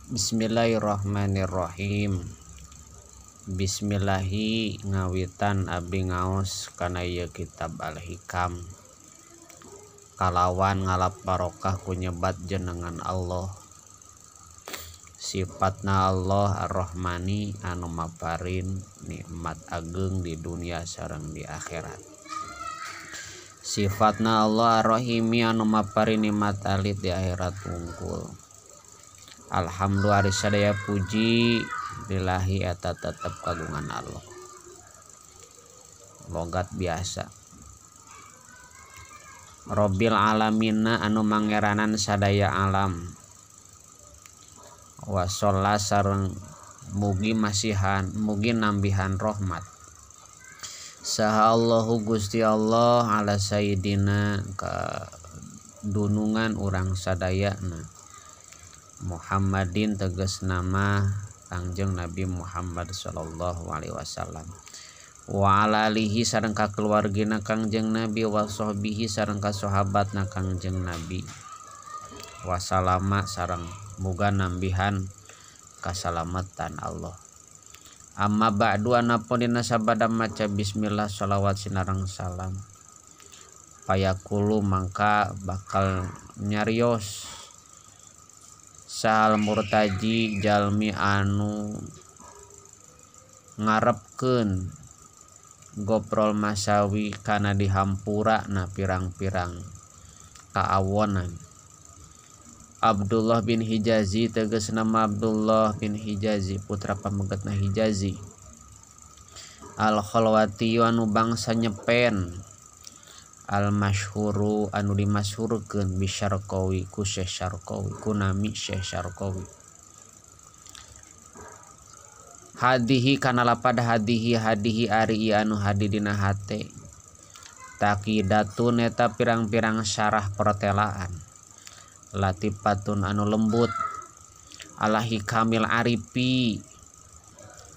Bismillahirrahmanirrahim. Bismillahi ngawitan abdi ngaos kana ieu kitab Al-Hikam kalawan ngalap barokah ku nyebat jenengan Allah. Sifatna Allah Ar-Rahmani anu maparin nikmat ageng di dunia sareng di akhirat. Sifatna Allah Ar-Rahimi anu maparin nikmat alit di akhirat wungkul. Alhamdulillah sadaya puji lillahi eta tetep kagungan Allah. Logat biasa. Robbil alamina anu mangeranan sadaya alam. Wa sholla sareng mugi masihan mugi nambihan rahmat. Saha Allahu Gusti Allah ala sayyidina ka dunungan urang sadayana Muhammadin tegas nama Kangjeng Nabi Muhammad sallallahu alaihi wasallam wa ala alihi sareng ka keluargina Kangjeng Nabi wa sahbihi sareng ka sahabatna Kangjeng Nabi wa salama sareng muga nambihan kasalamatan Allah. Amma ba'du anapun dina sabada maca bismillah shalawat sinareng salam payakulu mangka bakal nyarios sahal murtaji jalmi anu ngarepkeun goprol masawi kana dihampura na pirang-pirang kaawonan. Abdullah bin Hijazi tegas nama Abdullah bin Hijazi putra pamegetna Hijazi al khalwati anu bangsa nyepen al masyhuru anu dimasyhurkeun bi Syarqawi ku Syekh Syarqawi ku nami Syekh Syarqawi. Hadihi kana lapad hadihi hadihi ari anu hadi dina hate taqidatun eta pirang-pirang syarah pertelaan latifatun anu lembut ala hikamil arifi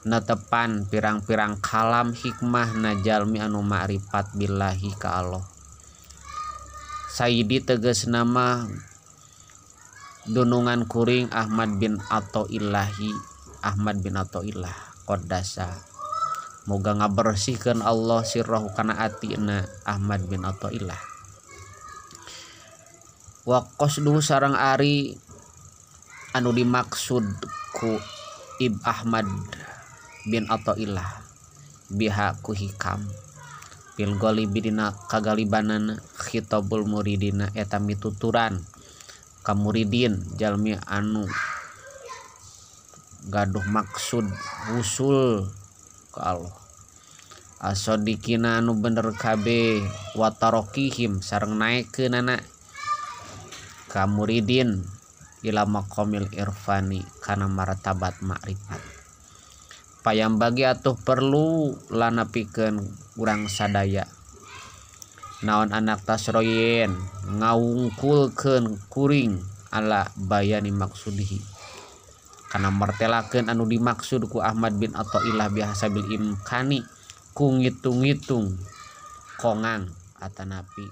netepan pirang-pirang kalam hikmah najalmi anu ma'rifat billahi ka Allah. Sayyidi tegas nama dunungan kuring Ahmad bin Athoillahi Ahmad bin Athoillah qaddasa moga ngabersihkeun Allah sirrahu kana atina Ahmad bin Athoillah. Wa qasdu sareng ari anu dimaksud ku Ib Ahmad bin Athoillah biha ku hikam fil ghalibi dina kagalibanana khitabul muridina eta mituturan ka muridin jalmi anu gaduh maksud usul ka Allah asodikina anu bener kabeh wa tarokihim sareng naekeunana ka muridin ila maqamil irfani kana martabat makrifat. Payam bagi atuh perlu lana pikeun urang sadaya naon anak tasroyen ngawungkulkeun kuring ala bayani maksudihi kana martelakeun anu dimaksud ku Ahmad bin Athoillah bihasabil imkani ku ngitung-ngitung kongang atanapi